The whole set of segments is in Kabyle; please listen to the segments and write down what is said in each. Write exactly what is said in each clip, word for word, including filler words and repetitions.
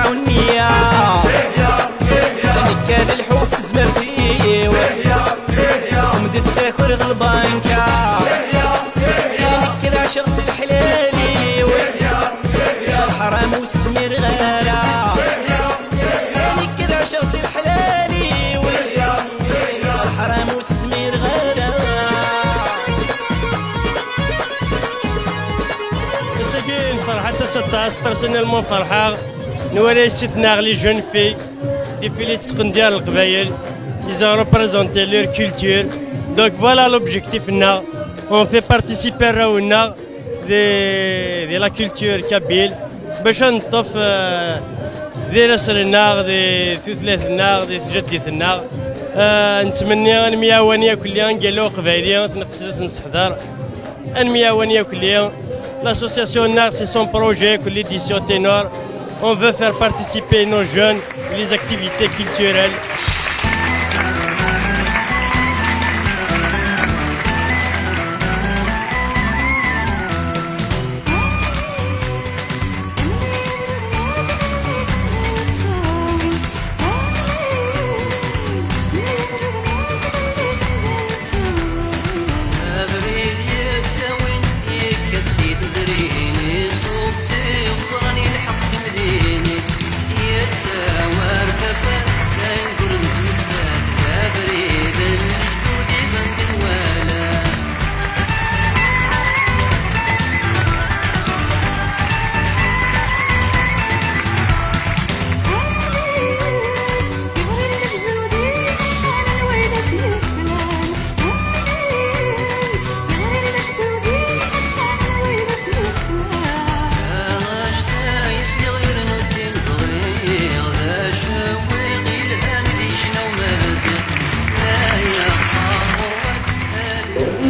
Ɛunniya. Nekka d lḥuf tezmert-iw. Mdid sakur ɣ lbanka. Nekk d ɛecr si leḥlal-iw. Lḥram ur s-zmireɣ ara. Nekk d ɛecr si leḥlal-iw. Lḥram ur s-zmireɣ ara. Ass-agi nferḥ aṭas, aṭas, personnellement ferḥeɣ. Nwala yessetma, les jeunes filles, défilé s tqendyar n Leqbayel, ils ont représenté leur culture. Donc voilà l'objectif-nneɣ. On fait participer arraw-nneɣ de, de la culture kabyle, bac ad neṭṭef, euh, di laṣel-nneɣ, di tutlayt-nneɣ, di tjaddit-nneɣ. Euh, nettmenni ad nemyawan yakkelli, angal uqbayli, ad t-neqsed, ad t-nesseḥder. Ad nemyawan yakkelli. L'association-nneɣ, c'est son projet, que l'édition Ténor. On veut faire participer nos jeunes, les activités culturelles. Abrid yettawin yekka-d si tudrin, iṣubb s iẓran, ilḥeq timdinin, yettawar tafat, s ayen ur nettmettat, abrid n lejdud iban-d nwala.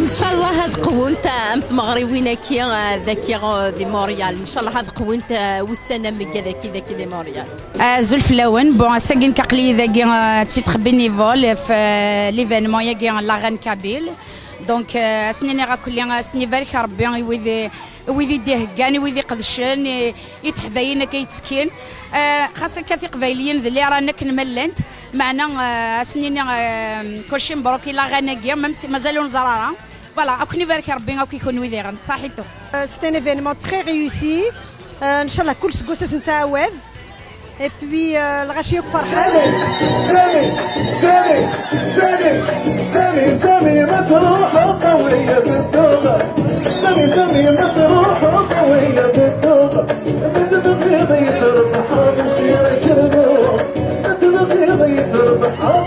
Ncallah ad qwunt am tmeɣriwin-agi, eh, dagi, eh, di Montréal. Ncallah ad qwunt, eh, ussan am wigad-agi dagi di Montréal. Azul fell-awen. Bon, ass-agi nekk aql-iyi dagi, eh, d titre bénévole f, eh, l'événement-agi, la Reine Kabyle. Donc, eh, ad sen-iniɣ akkelli, eh, ad sen-ibarek Rebbi i wid, i wid i d-iheggan, i wid iqedcen, i, i teḥdayin akka yettekkin. Eh, xas akka tiqbayliyin d liran akken ma llant, meɛna, eh, ad sen-iniɣ, eh, kulci mebruk i la Reine-agi, même si mazal ur neẓra ara. Voilà, ad ken-ibarek Rebbi akk i kunwi diɣen. Saḥitu. Euh, c'est un événement très réussi. Euh, ncallah kul seggas ad s-nettɛawad. Et puis, euh, lɣaci akk ferḥen. Sami, Sami, Sami, Sami, Sami, ma truḥeḍ qawiyya bedduɣ. Sami, Sami, ma truḥeḍ qawiyya bedduɣ. Ma tebɣiḍ yid-i rebḥeɣ, msir kernuɣ. Ma tebɣiḍ yid-i rebḥeɣ,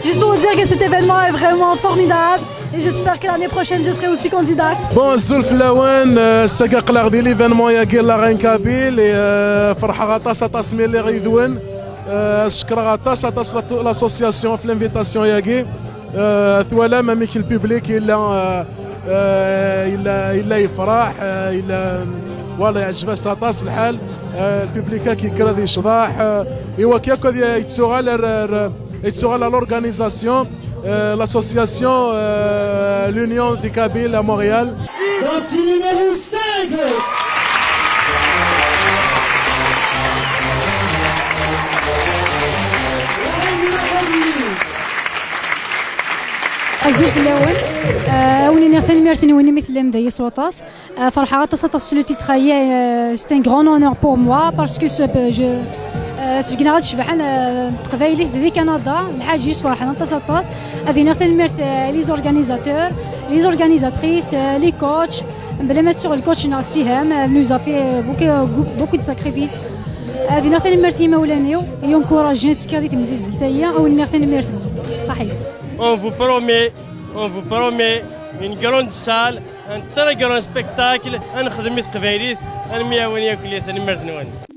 Juste pour vous dire que cet événement est vraiment formidable et j'espère que l'année prochaine je serai aussi candidate. Bon, azul fell-awen, euh, ass-agi aql-aɣ di l'événement-agi, la Reine Kabyle, et, euh, ferḥeɣ aṭas, aṭas mi lliɣ yid-wen. Euh, ad cekkreɣ aṭas, aṭas la, l'association ɣef l'invitation-agi. Euh, twalam amek le public yella, euh, euh, yella, yella yefreḥ, euh, yella, voilà, yeɛjeb-as aṭas lḥal. Euh, le public-agi yekker ad yecḍeḥ, euh, i wakka akk ad yettuɣal ar, ar, yettuɣal à l'organisation, euh, l'association, euh, l'Union des Kabyles à Montréal. Donc, c'est numéro cinq. Azul fell-awen. Euh, ad wen-iniɣ tanemmirt-nwen imi tellam dagi s waṭas. Euh, ferḥeɣ aṭas, aṭas s le titre-agi. Euh, c'est un grand honneur pour moi parce que ce, je, euh, sbegneɣ-d cebḥen, euh, teqbaylit di Kanada, lḥaǧ-is ferḥen aṭas, aṭas. Ad iniɣ tanemmirt, euh, les organisateurs, les organisatrices, euh, les coachs, bla ma ttuɣ le coach-nneɣ Siham, euh, nous a fait, euh, beaucoup, beaucoup de sacrifices. Ad iniɣ tanemmirt i yimawlan-iw, i encouragen ad tekkiɣ di temzizzelt-agi, ad wen-iniɣ tanemmirt. Saḥit. On vous promet, on vous promet une grande salle, un très grand spectacle, ad nexdem i teqbaylit, ad nemyawan yakk, tanemmirt-nwen.